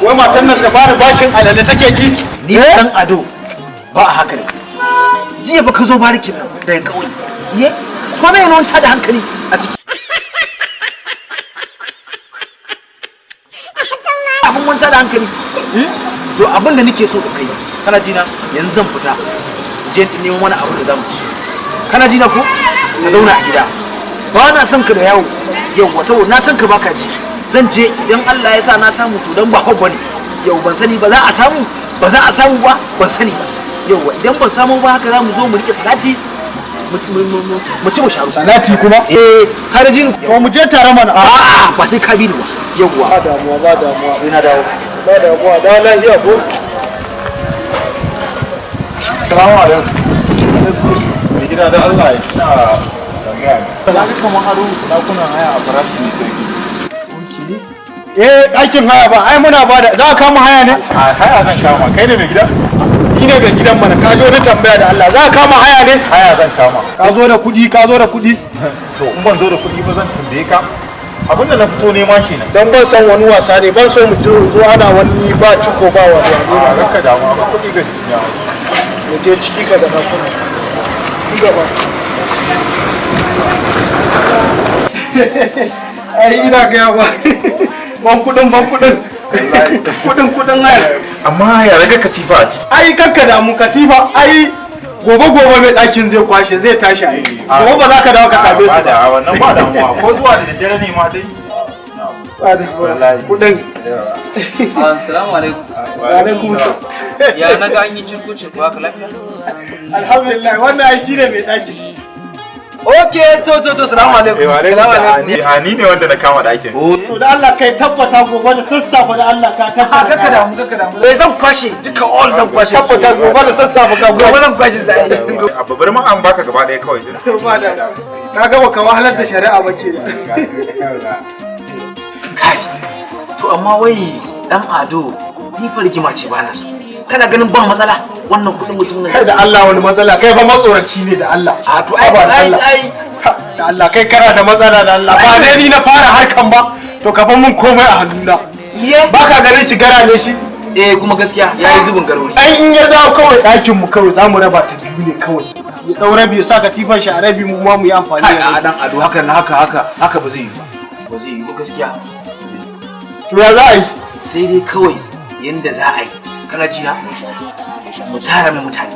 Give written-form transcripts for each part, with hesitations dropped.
Wai matan nan ta bani bashin alale take ki. Ni dan Ado ba a haka ne. Jiya ba ka zo barikin nan daga kauye. Ye? Ko me ne wanta da hankali a ciki? Abin wanta da hankali. To abin da nake so da kai, kana jina yanzu zan fita. Je in nemo wani abu da zamu ci. Kana jina ko? Ka zauna a gida. Ba na son ka da yawo. Yauwa saboda na san ka baka ji. Zan je idan Allah ya sa na samu to dan ba hau bane. Yau ban sani ba za a samu, ba za a samu ba, ban sani ba. Yauwa idan ban samu ba haka za mu zo mu rike salati mu ci mu sharu. Salati kuma? Eh, har jin To mu je tare mana. A'a, ba sai ka bi ni ba. Yauwa. Ba damuwa, ba damuwa. Ina dawo. Ba damuwa, da lafiya ko? Salamu alaikum. Mai gida da Allah ya ina tambaya ne. Za ka kamar aro ɗakunan haya a farashi mai sauki. Eh, ɗakin haya ba, ai muna ba da, za ka kama haya ne? A haya zan kama, kai ne mai gida? Ni ne mai gidan mana, ka zo da tambaya da Allah, za ka kama haya ne? Haya zan kama. Ka zo da kuɗi, ka zo da kuɗi. To in ban zo da kuɗi ba zan tambaye ka. Abin da na fito nema kenan. Dan ban san wani wasa ne, ban so mutum zo ana wani ba ciko ba wani A wani. ranka damu, akwai kuɗi ga jikina. Mu je ciki ka da ɗakuna. Ci gaba. Ai ina gaya ba. Ban kuɗin, ban kuɗin. Kuɗin, kuɗin haya. Amma ya raga katifa a ciki. Ai kanka damu katifa, ai gobe gobe mai ɗakin zai kwashe zai tashi ai. Gobe ba za ka dawo ka same su ba. Da wannan ba damuwa, ko zuwa da daddare ne ma dai. Ba damuwa. Kuɗin. Assalamu alaikum. Alaikum salam. Ya na ga an yi cirko-cirko haka lafiya? Alhamdulillah wannan ai shine mai ɗakin. Okay, to to to salamu alaikum. Eh, wa alaikum Salamu salam. alaikum. A ni ne wanda na kama ɗakin. To da Allah kai tabbata gobe da sassafe da Allah ka A tabbata. kaka damu, kaka damu. Eh, zan kwashe duka all zan kwashe. su. Tabbata gobe da sassafe ka Gobe zan kwashe sai. A babbar ma an baka gaba ɗaya kawai. Ba da. Ka gaba ka wahalar da shari'a ba ke. Kai. To amma wai dan Ado ni fa rigima ce ba na so. Kana ganin ba matsala wannan kuɗin mutum Kai nan. da Allah wani matsala kai fa matsoraci ne da Allah. A to ai Haba da ai Allah. ai Da Allah kai kana da matsala da Allah. Ba dai ni na fara harkan ba. To ka bar mun komai a hannuna. Iye. Ba ka ganin shi gara ne shi. Eh kuma gaskiya yayi zubin garori. Ai in ya zawo kawai ɗakin mu kawai za mu raba ta biyu ne kawai. Ya ɗau rabi ya sa katifan shi a rabi mu ma mu yi amfani Kai da a rabi. dan Ado haka na haka haka haka ba zai yi ba. Ba zai yi ba gaskiya. To ya za a yi? Sai dai kawai yanda za a yi. Kana ji na? Mu tara mai mutane.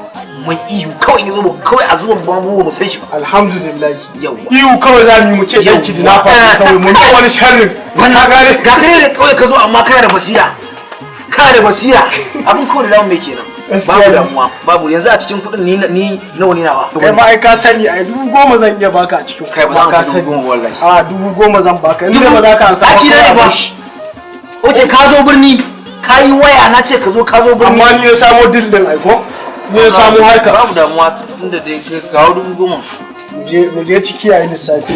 Mai ihu kawai ya zo mu kawai a zuwan ba mu ba mu san shi ba. Alhamdulillah. Yawwa. Ihu kawai za mu yi mu ce ɗan kidnapper ne kawai mun yi wani sharrin. Wannan Ka gane? ga kare da kawai ka zo amma kana da basira. Kana da basira. Abin kawai da zamu mai kenan. Gaskiya Babu ne. damuwa. Babu yanzu a cikin kuɗin ni ni nawa ne nawa. Kai ma ai ka sani ai 10,000 zan iya baka a cikin Kai ba kuɗin, za ka ka san 10,000 wallahi. A 10,000 zan baka. In dai ba za ka ansa Aki na ne kawai a ba. bashi. Oke ka zo birni ka yi waya na ce ka zo ka zo birni. Amma ni na samo deal din ai ko? Ni na samo harka. Babu damuwa tunda dai kai kawo 10,000. Mu je ciki yayin lissafi.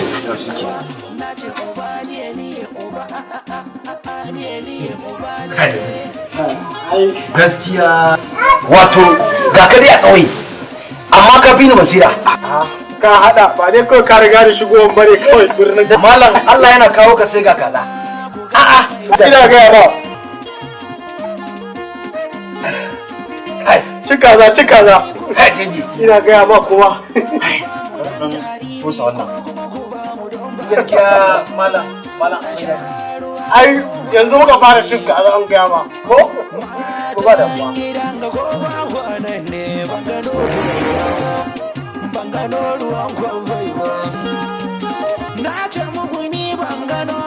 Gaskiya wato ga ka dai a ƙauye amma ka fi ni basira. Ka hada ba dai kawai ka riga da shigowar bare kawai birnin. Malam Allah yana kawo ka sai ga kaza. A'a Ina gaya ba. kai Ci kaza ci kaza. kai canji. Ina gaya ba kowa. Kusa wannan. Gaskiya malam malam Ai yanzu muka fara cin kaza an gaya ma. Ko? Ko ba damuwa. Na ce muku ni ban gano